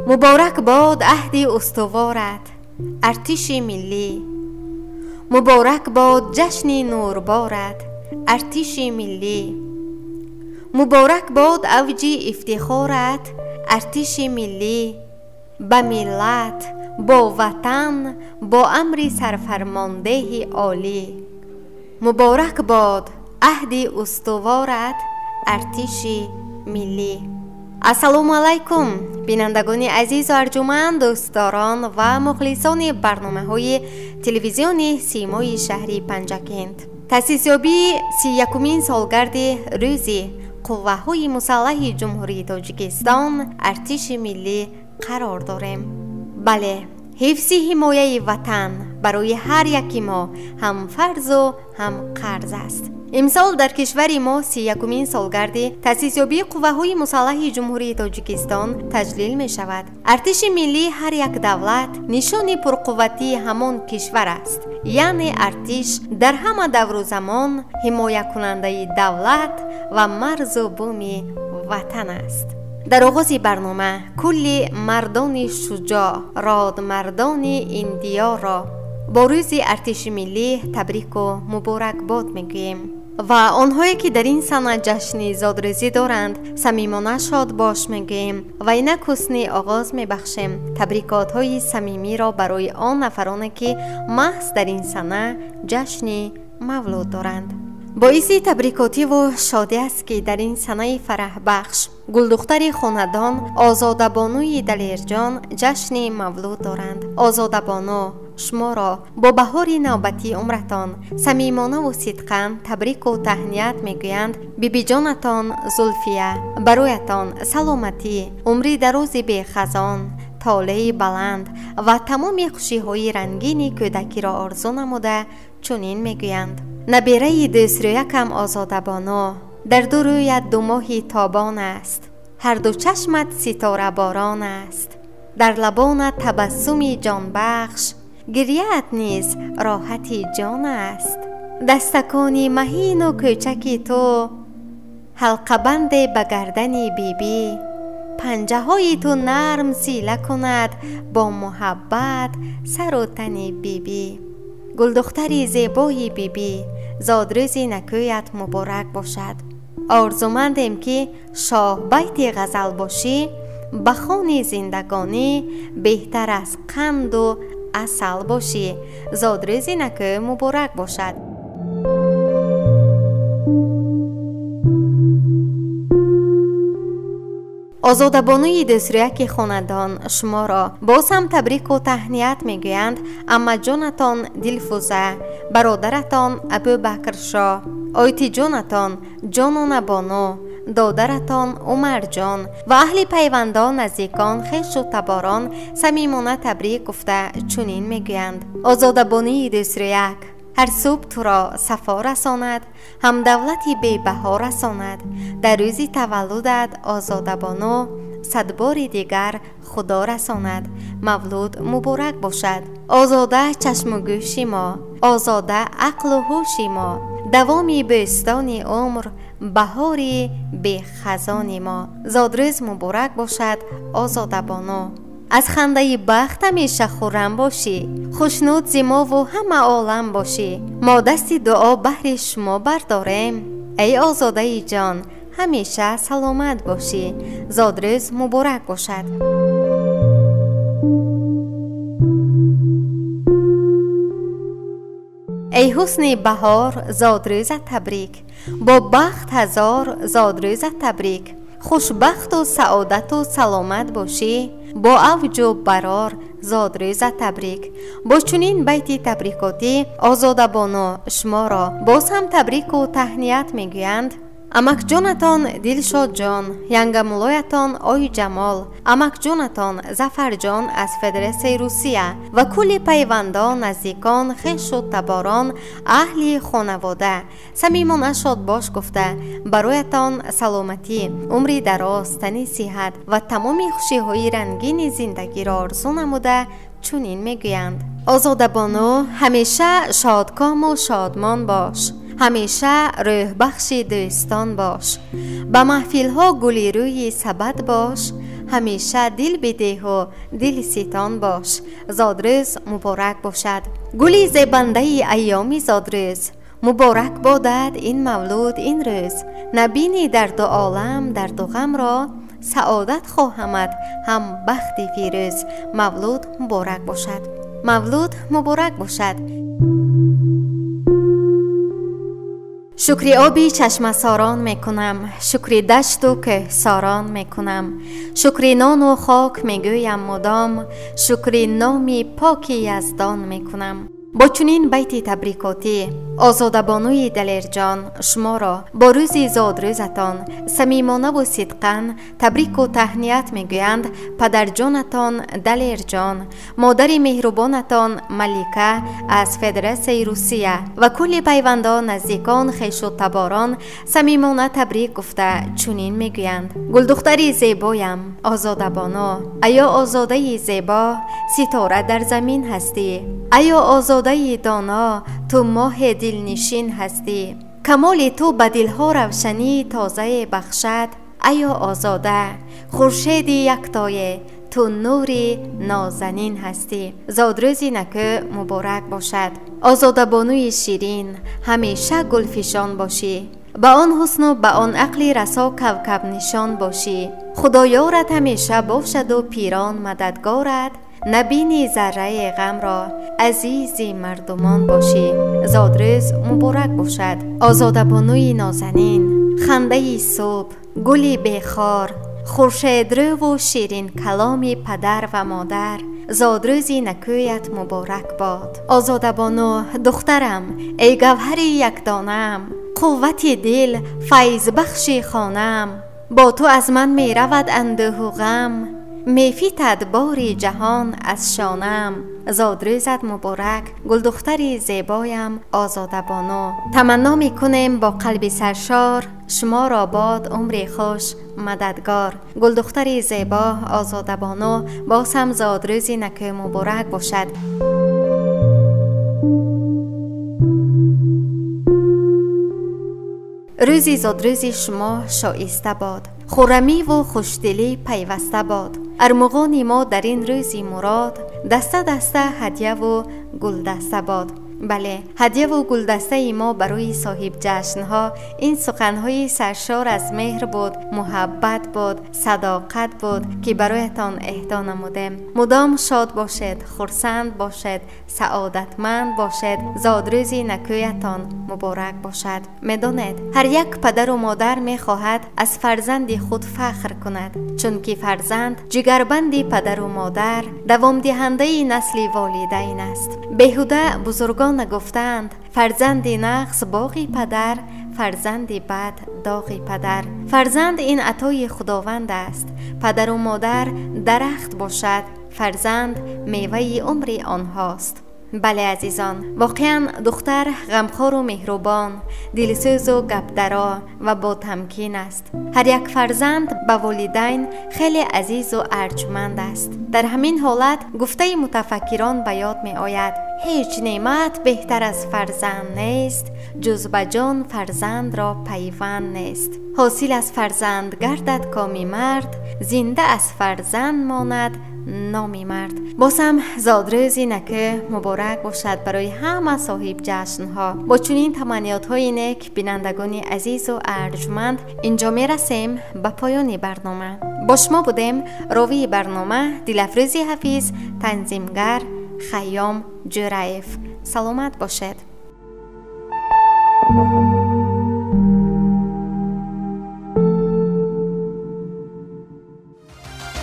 Муборак бод аҳди устуворат, артиши миллӣ. Муборак бод ҷашни нурборат, артиши миллӣ. Муборак бод авҷи ифтихорат, артиши миллӣ. Ба миллат, бо ватан, бо амри сарфармондеҳи олӣ. Муборак бод аҳди устуворат, артиши миллӣ. Ассалому алайкум, бинандагони азизу арҷуманд, дӯстдорон ва мухлисони барномаҳои телевизиони Симои шаҳри Панҷакент. Таъсисёбии 31-умин солгарди рӯзи қувваҳои мусаллаҳи Ҷумҳурии Тоҷикистон, артиши миллӣ қарор дорем. Бале, ҳифзи ҳимояи ватан барои ҳар яки мо ҳам фарзу ҳам қарз аст. Имсол дар кишвари мо 31-умин солгарди таъсисёбии қувваҳои мусаллаҳи Ҷумҳурии Тоҷикистон таҷлил мешавад. Артиши миллии ҳар як давлат нишони пурқувватии ҳамон кишвар аст. Яъне артиш дар ҳама давру замон ҳимоякунандаи давлат ва марзу буми ватан аст. Дар оғози барнома кулли мардони шуҷоъ, родмардони ин диёрро бо рӯзи артиши миллӣ табрику муборакбод мегӯем ва онҳое ки дар ин сана ҷашни зодрӯзӣ доранд, самимона шодбош мегӯем ва инак ҳусни оғоз мебахшем табрикотҳои самимиро барои он нафароне ки маҳз дар ин сана ҷашни мавлуд доранд. Боиси табрикотиву шодӣ аст ки дар ин санаи фараҳбахш гулдухтари хонадон Озодабонуи Далерҷон ҷашни мавлуд доранд. Озодабону, шуморо бо баҳори навбатии умратон самимонаву сидқан табрику таҳният мегӯянд бибиҷонатон Зулфия. Бароятон саломатӣ, умри дарози бехазон, толеи баланд ва тамоми хушиҳои рангини кӯдакиро орзу намуда чунин мегӯянд: набераи дӯстрӯякам Озодабону, дар ду рӯят ду моҳи тобон аст, ҳар ду чашмат ситораборон аст, дар лабонат табассуми ҷонбахш, гиряат низ роҳати ҷон аст. Дастакони маҳину кӯчаки ту ҳалқабанде ба гардани бибӣ, панҷаҳои ту нарм сила кунад бо муҳаббат сару тани бибӣ. Гулдухтари зебои бибӣ, зодрӯзи накӯят муборак бошад. Орзумандем ки шоҳбайти ғазал бошӣ, ба хони зиндагонӣ беҳтар аз қанду асал бошӣ. Зодрӯзи накӯ муборак бошад. Озодабонуи дӯстрӯяки хонадон шуморо боз ҳам табрику таҳният мегӯянд аммаҷонатон Дилфуза, бародаратон Абубакршоҳ, ойтиҷонатон Ҷононабону, додаратон Умарҷон ва аҳли пайвандон, наздикон, хешу таборон самимона табрик гуфта чунин мегӯянд: Озодабонуи дӯстрӯяк, ҳар субҳ туро сафо расонад, ҳам давлати бебаҳо расонад. Дар рӯзи таваллудат Озодабону садбори дигар Худо расонад. Мавлуд муборак бошад. Озода чашму гӯши мо, озода ақлу ҳуши мо, давоми бӯстони умр, баҳори бехазони мо. Зодрӯз муборак бошад, Озодабону. Аз хандаи бахт ҳамеша хуррам бошӣ, хушнуд зи мову ҳама олам бошӣ. Мо дасти дуо баҳри шумо бардорем, эй Озодаи ҷон, ҳамеша саломат бошӣ. Зодрӯз муборак бошад. Эй ҳусни баҳор, зодрӯзат табрик, бо бахт ҳазор зодрӯзат табрик. Хушбахту саодату саломат бошӣ, бо авҷу барор зодрӯзат табрик. Бо чунин байти табрикотӣ Озодабону шуморо боз ҳам табрику таҳният мегӯянд амакҷонатон Дилшодҷон, янгамулоятон Ойҷамол, амакҷонатон Зафарҷон аз Федератсияи Русия ва кулли пайвандон, наздикон, хешу таборон, аҳли хонавода самимона шодбош гуфта бароятон саломатӣ, умри дароз, тани сиҳат ва тамоми хушиҳои рангини зиндагиро орзу намуда чунин мегӯянд: Озодабону, ҳамеша шодкому шодмон бош, Ҳамеша рӯҳбахши дӯстон бош. Ба маҳфилҳо гули рӯи сабад бош. Ҳамеша дил бидеҳу дили ситон бош. Зодрӯз муборак бошад. Гули зебандаи айёми зодрӯз, муборак бодад ин мавлуд ин рӯз. Набини дарду олам дарду ғамро, саодат хоҳамад ҳам бахти фирӯз. Мавлуд муборак бошад. Мавлуд муборак бошад. Шукри оби чашмасорон мекунам, шукри дашту кӯҳсорон мекунам, шукри нону хок мегӯям мудом, шукри номи поки Яздон мекунам. Бо чунин байти табрикотӣ Озодабонуи Далерҷон шуморо бо рӯзи зодрӯзатон самимонаву сидқан табрику таҳният мегӯянд падарҷонатон Далерҷон, модари меҳрубонатон Малика аз Федератсияи Русия ва кулли пайвандон, наздикон, хешу таборон самимона табрик гуфта чунин мегӯянд: гулдухтари зебоям Озодабону, аё озодаи зебо, ситора дар замин ҳастӣ, аё озодаи доно, ту моҳи дилнишин ҳастӣ, камоли ту ба дилҳо равшании тозае бахшад, аё озода, хуршеди яктое, ту нури нозанин ҳастӣ. Зодрӯзи накӯ муборак бошад. Озодабонуи ширин, ҳамеша гулфишон бошӣ, ба он ҳусну ба он ақли расо кавкабнишон бошӣ. Худоёрат ҳамеша бошаду пирон мададгорат, набини зарраи ғамро, азизи мардумон бошӣ. Зодрӯз муборак бошад. Озодабонуи нозанин, хандаи субҳ, гули бехор, хуршедрӯву ширинкаломи падар ва модар, зодрӯзи накӯят муборак бод. Озодабону духтарам, эй гавҳари якдонаам, қуввати дил, файзбахши хонаам, бо ту аз ман меравад андӯҳу ғам, мефитад бори ҷаҳон аз шонаам. Зодрӯзат муборак, гулдухтари зебоям Озодабону. Таманно мекунем бо қалби саршор, шуморо бод умри хуш мададгор. Гулдухтари зебо Озодабону, боз ҳам зодрӯзи накӯ муборак бошад. Рӯзи зодрӯзи шумо шоиста бод, хуррамиву хушдилӣ пайваста бод. Армуғони мо дар ин рӯзи мурод, даста даста ҳадяву гулдаста бод. Бале, ҳадяву гулдастаи мо барои соҳибҷашнҳо ин суханҳои саршор аз меҳр буд, муҳаббат буд, садоқат буд, ки бароятон эҳдо намудем. Мудом шод бошед, хурсанд бошед, саодатманд бошед. Зодрӯзи накӯятон муборак бошад. Медонед, ҳар як падару модар мехоҳад аз фарзанди худ фахр кунад, чунки фарзанд ҷигарбанди падару модар, давомдиҳандаи насли волидайн аст. Беҳуда бузургон нагуфтаанд: фарзанди нағз боғи падар, фарзанди бад доғи падар. Фарзанд ин атои Худованд аст. Падару модар дарахт бошад, фарзанд меваи умри онҳост. Бале, азизон, воқеан духтар ғамхору меҳрубон, дилсӯзу гапдаро ва ботамкин аст. Ҳар як фарзанд ба волидайн хеле азизу арҷманд аст. Дар ҳамин ҳолат гуфтаи мутафаккирон ба ёд меояд: ҳеҷ неъмат беҳтар аз фарзанд нест, ҷуз ба ҷон фарзандро пайванд нест. Ҳосил аз фарзанд гардад коми мард, зинда аз фарзанд монад номи мард. Боз ҳам зодрӯзи накӯ муборак бошад барои ҳама соҳибҷашнҳо. Бо чунин таманниётҳои нек, бинандагони азизу арҷманд, инҷо мерасем ба поёни барнома. Бо шумо будем ровии барнома Дилафрӯзи Ҳафиз, танзимгар Хайём Ҷӯраев. Саломат бошед.